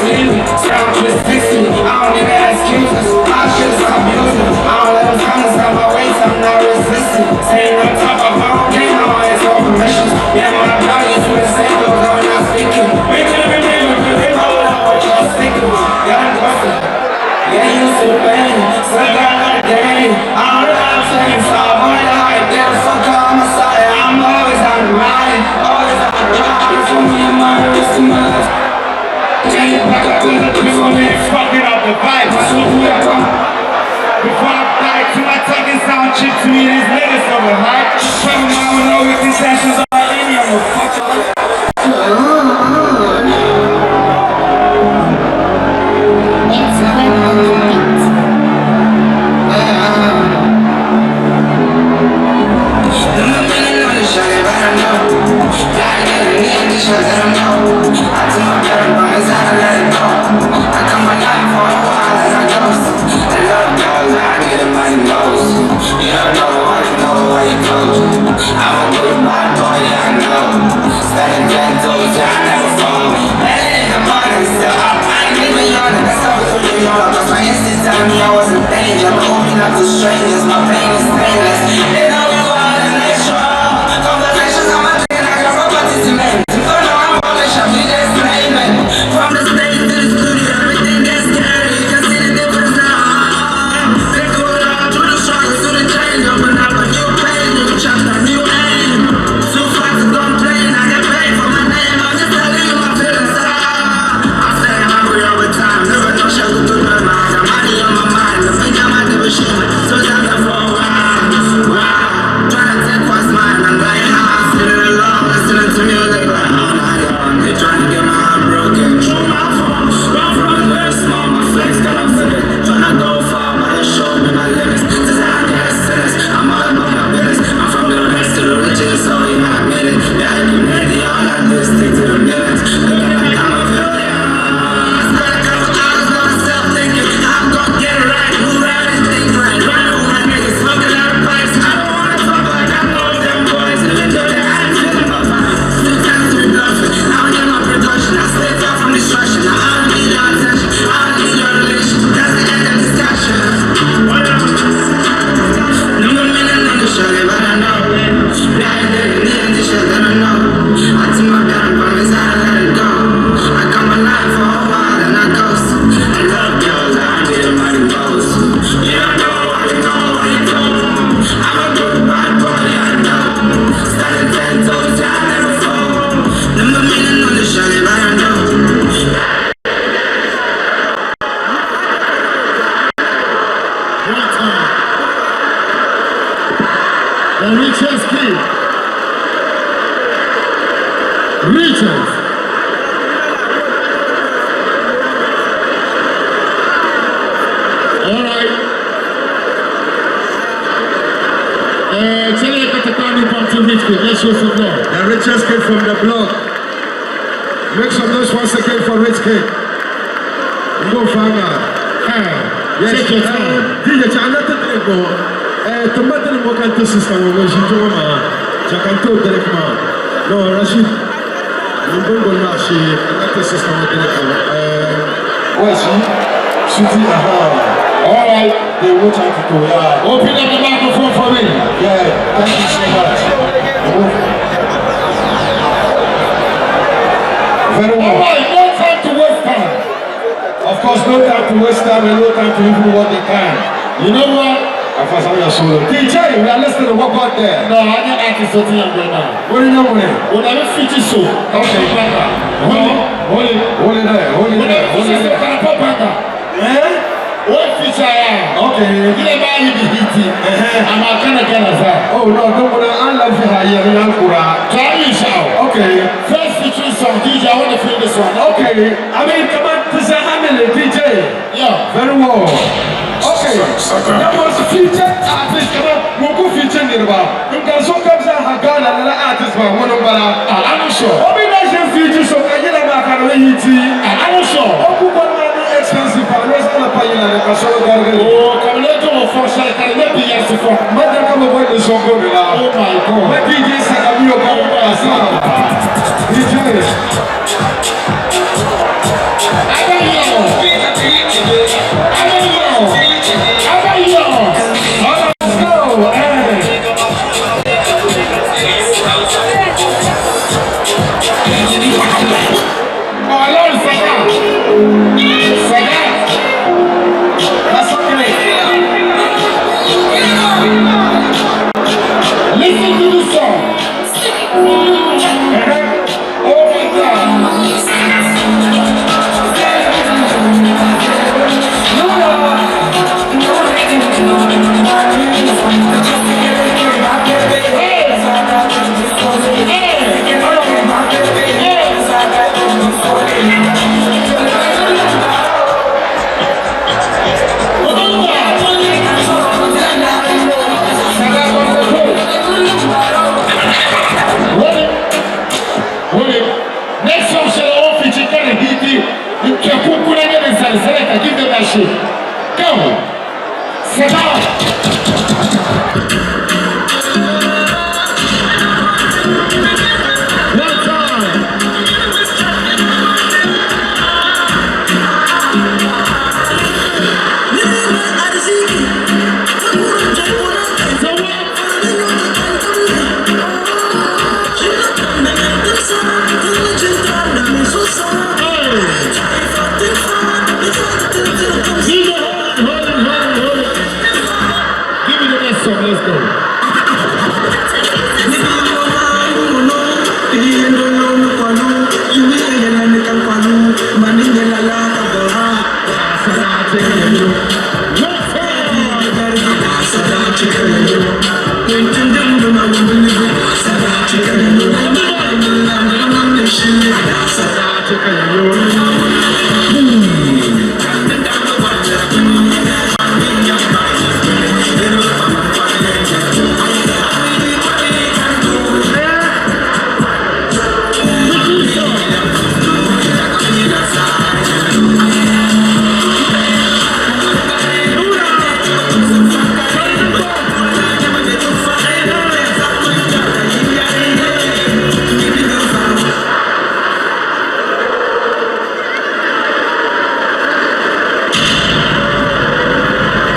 leaving, sound twist 60. I don't need excuses, I should stop using. I don't let them come inside my waist, I'm not resisting. Saying on top of my own game, I'm always on permissions. Yeah, my body is the same, though I'm not speaking. We never knew, we hold on what y'all thinking. Yeah, I'm busting. Yeah, used to the pain, so I got out of game. I don't know how I'm saying, so I'm on the hype. Damn, fuck on my side. I'm always on the ride, always on the ride. For me and my wrist and my life. Fucking up the vibe. Before I die, to my talking sound chip to me, these niggas over hype. Trouble mama know if these sessions are in me, I'm a fuck. It's on the beat. I was in danger, but open up to strangers. My pain is painless. They know you are the natural. Conversations on my brain, I got properties to make. So now I'm on the shop, you just claim it. From the stage to the studio, everything gets scary. You can see the difference now. They go down through the struggles, through the change. Open up a new page, new chapter, new aim. Too far to complain, I get paid for my name. I'm just telling you my feelings. I'm staying hungry all the time. Never no shelter to my mind. Got money on my mind. The think I might never shame. So time to for a while. Wow. Trying to take what's mine. I'm like high, sitting alone, listening to music like all night long. They trying to get my heart broken through my phone. Run from the very small, my flex got I'm feeling. Trying to go far, but they show me my limits. Since I can't sentence, I'm all about my business. I'm from the rest to the riches, so yeah, I admit it. Yeah, I can ready, all I do is stick to the minutes. Looking like I'm a villain. I spent a couple hours by myself thinking, I'm gonna get it right. Who right and think right? Right over my niggas, smoking out of pipes. I don't wanna talk like I know them boys, even though that I'm feeling my vibe. Two times to be bluffing. I don't get my production. I stay far from destruction. I don't need your attention. I don't need your relation. That's the end of discussion. No more minute on the show, but I know. Yeah, they need this shit, let 'em know. I do my better, promise I let it go. I got my life for a while and I ghost. I love girls, I need a money most. You don't know, I know, I know. I'm a good bad boy, I know. Standing 10 toes, yeah, I never fall. No more minute on the show, but I know. One time. The richest kid. Richest. All right. Chelly Katakani from Rich Kid. Let's show some love. The richest kid from the block. Make some noise once again for Rich Kid. Go Fanga. Yes. Take your time. DJ, another thing, go. Tomato ni mo system wo shi jo ma. Chakanto direct ma. No, Rashid. Mbongo na shi another system wo direct ma. Where's she? Shuti, aha. All right. They watch out to go, yeah. Open up the microphone for me. Yeah, thank you so much. Very well. All right, no time to waste time. Of course, no time to waste time and no time to even what the time. You know what? Afa zaŋ ya solo. DJ, we are listening. What got there? No, I need artist so ti yan gbɛ maa. What do you know? O na bɛ feature so. Okay. Hold it, hold it. Hold it there. Hold it O na there. bɛ Hold feature it so there. kana pop banga. Eh? O feature ya. Okay. Yile b'a yi bi hiti. A ma kana kana sa. Oh no, don't wanna. I love you. How you are? Try it out. Okay. First featuring song, DJ, I want to feel this one. Okay. I mean, come on, this is Hamilton, DJ. Yeah. Very well. Okay. That was featured artist. Come on, we'll go feature Nirva. You can so come say Hagana, another artist, but one of them. Ah, I'm sure. Obi na feature so can you na ka no hiti. Ah, I'm sure. Oku kon na ni expensive pa no sa na pa yila na ka so garga. Oh, come on, do for sure. Can you be yes for? Madam ka mo boy ni so go la. Oh my God. Ma DJ saka mi o ka mo pa sa. DJ. I don't know. I don't know. I don't know. Let's go. Hey. Oh, Lord, Sadat. Sadat. That's okay. Listen to this song. Oh my God. Hold it. Hold it. Next song shall all feature kind of hiti. Give them that shit. Go. Sadat. One time. So what? DJ, hold it, hold it, hold it, hold it. Give me the next song. Let's go.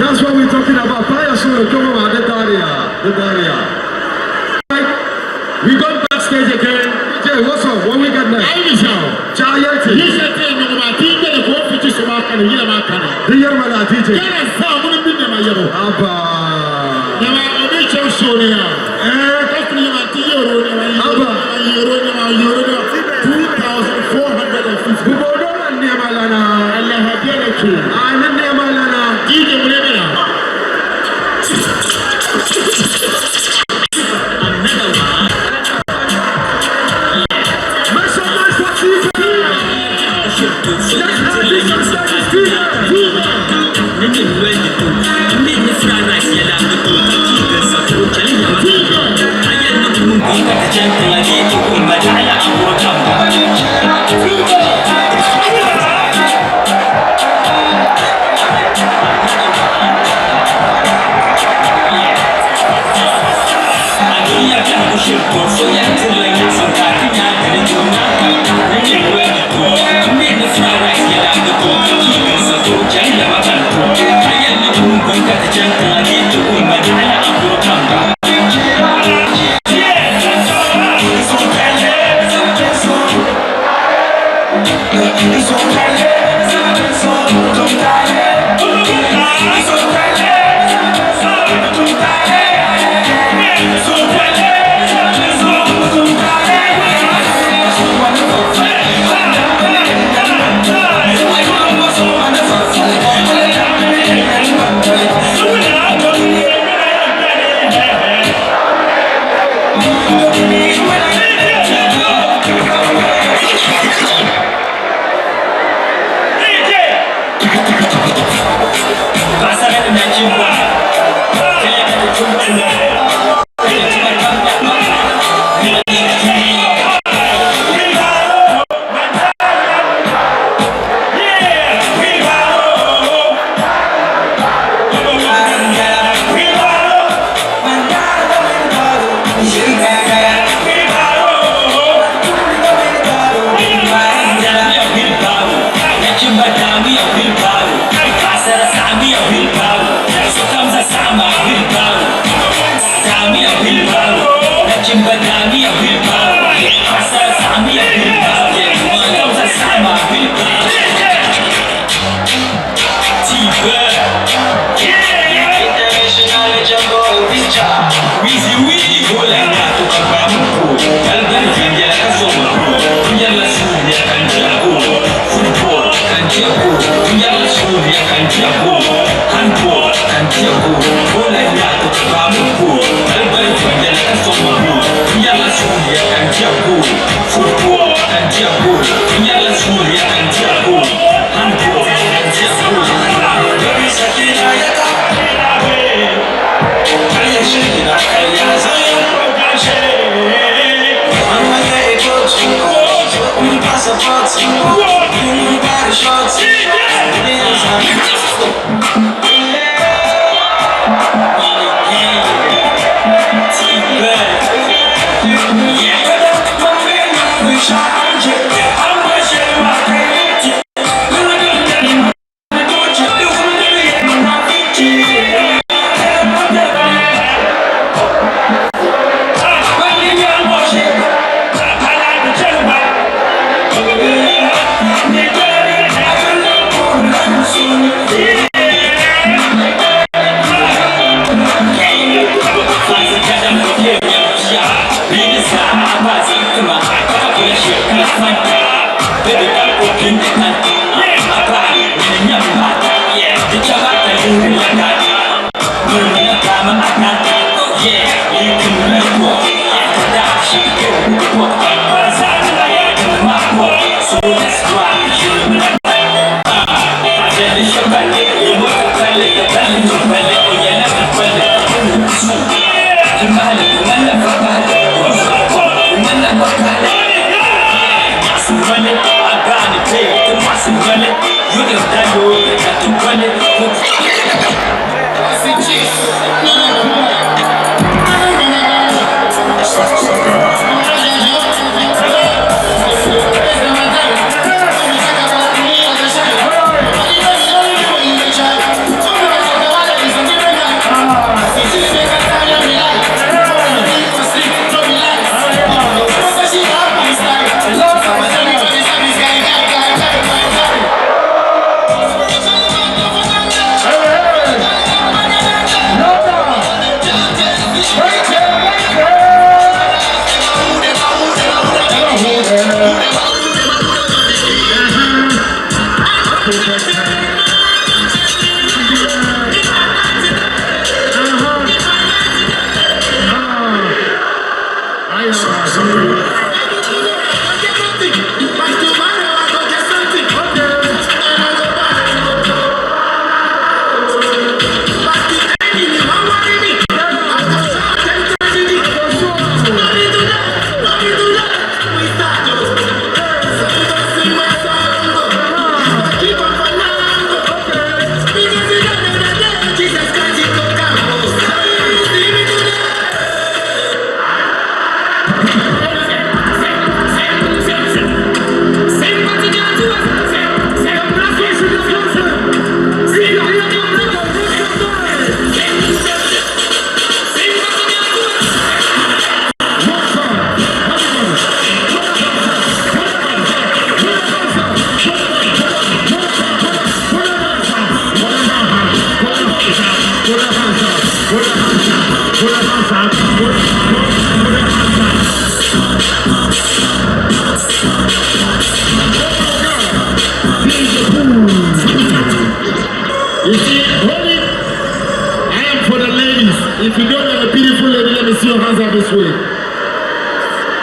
That's what we're talking about. Fire solo, come on, the Daria, the Daria. Right, we gone backstage again. DJ, what's up? What we got next? Irish. Giant. You said no ma ti ngere ko feature so ma kan yila ma kan. The Yermala DJ. Kana sa mun bin ma yebo. Abba. Nyama obi chew show ne ya. Eh, Ka kuni ma ti yoro ne ma yoro Abba. yoro ne ma yoro ne 2450. Bubodo na Nemalana. Allah hadiya ke. Ah, Nemalana. DJ mun ne na. Make some noise for TV. Let's have this on stage, TV. Thank you. You see, hold it. I am for the ladies. If you don't have a beautiful lady, let me see your hands up this way.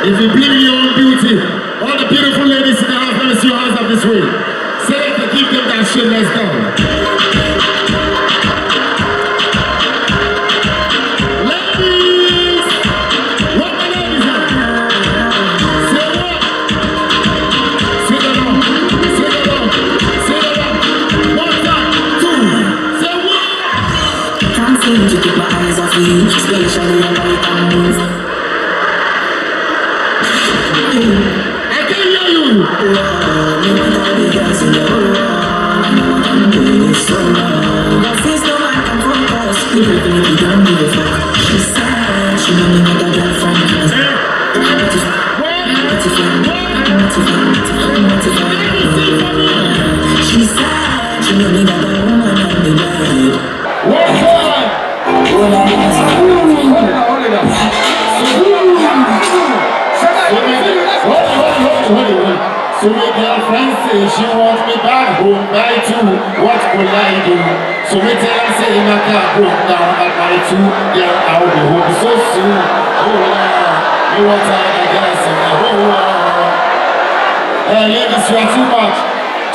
If you believe in your own beauty, all the beautiful ladies in the house, let me see your hands up this way. Say it to give them that shit, let's go. to take my eyes off you. Spell shiny and light and move. I can hear you. Me want all the girls in the whole world. I know what I'm doing is so wrong. But since no man can focus, we definitely don't give a fuck. She said she don't need another girlfriend. She said she don't need another woman on the bed. One time. All I ask Hold it up, hold it up. Hold it, hold it. So my girlfriend say she wants me back home by 2. What will I do? So me tell her say my car broke down at by 2. Yeah, I'll be home so soon. Oh yeah, me want all the girls in the whole world. Hey ladies, you are too much.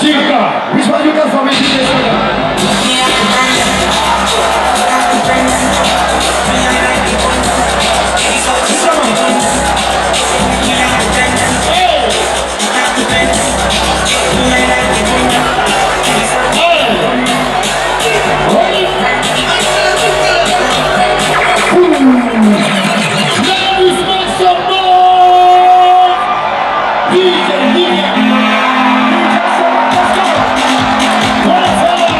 Chica, which one you got for me, DJ Sugar? Ladies, make some noise! DJ Liam. One time.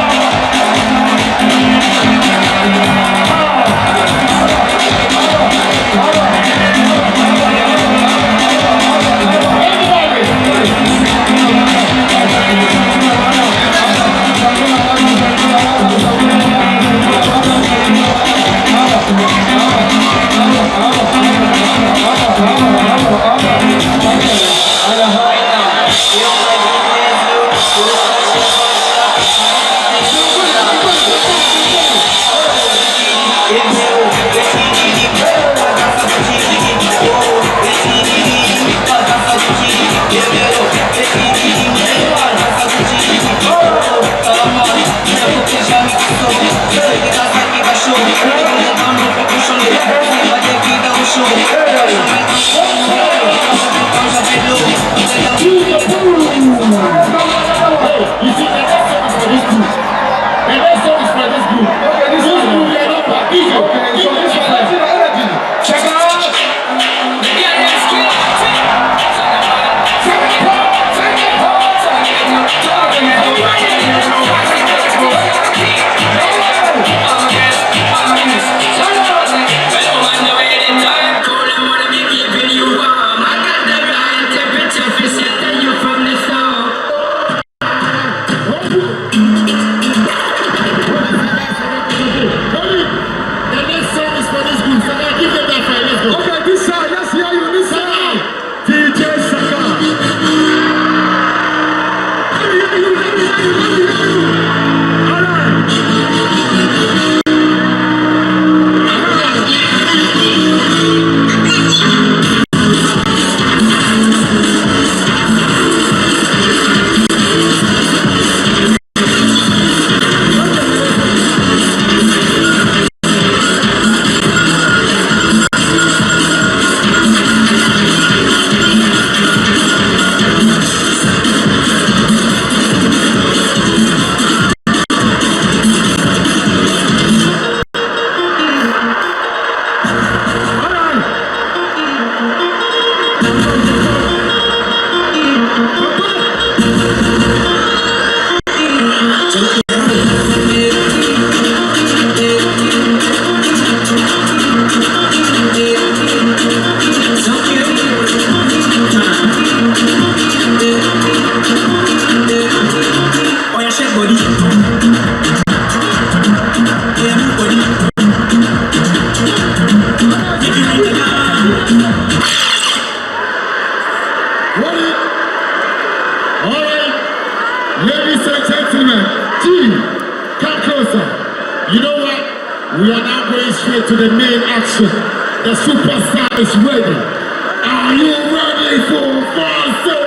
Everybody. Hey, you see, the next song is for this group. The next song is for this group. Okay, this This one. group, they are not bad. DJ, Okay, give so them this the one, fire. energy, energy. Check out. Ready? The next song is for this group. So now give them that fire. Let's go. Okay, this side, let's hear you. This side. DJ Saka. Let me hear you, let me hear you, let me hear you. All right. All right. Oh, yeah, shake body. Yeah, move body. If you need to Ready? All right. Ladies and gentlemen, G, come closer. You know what? We are now going straight to the main action. The superstar is ready. Are you ready for Fast?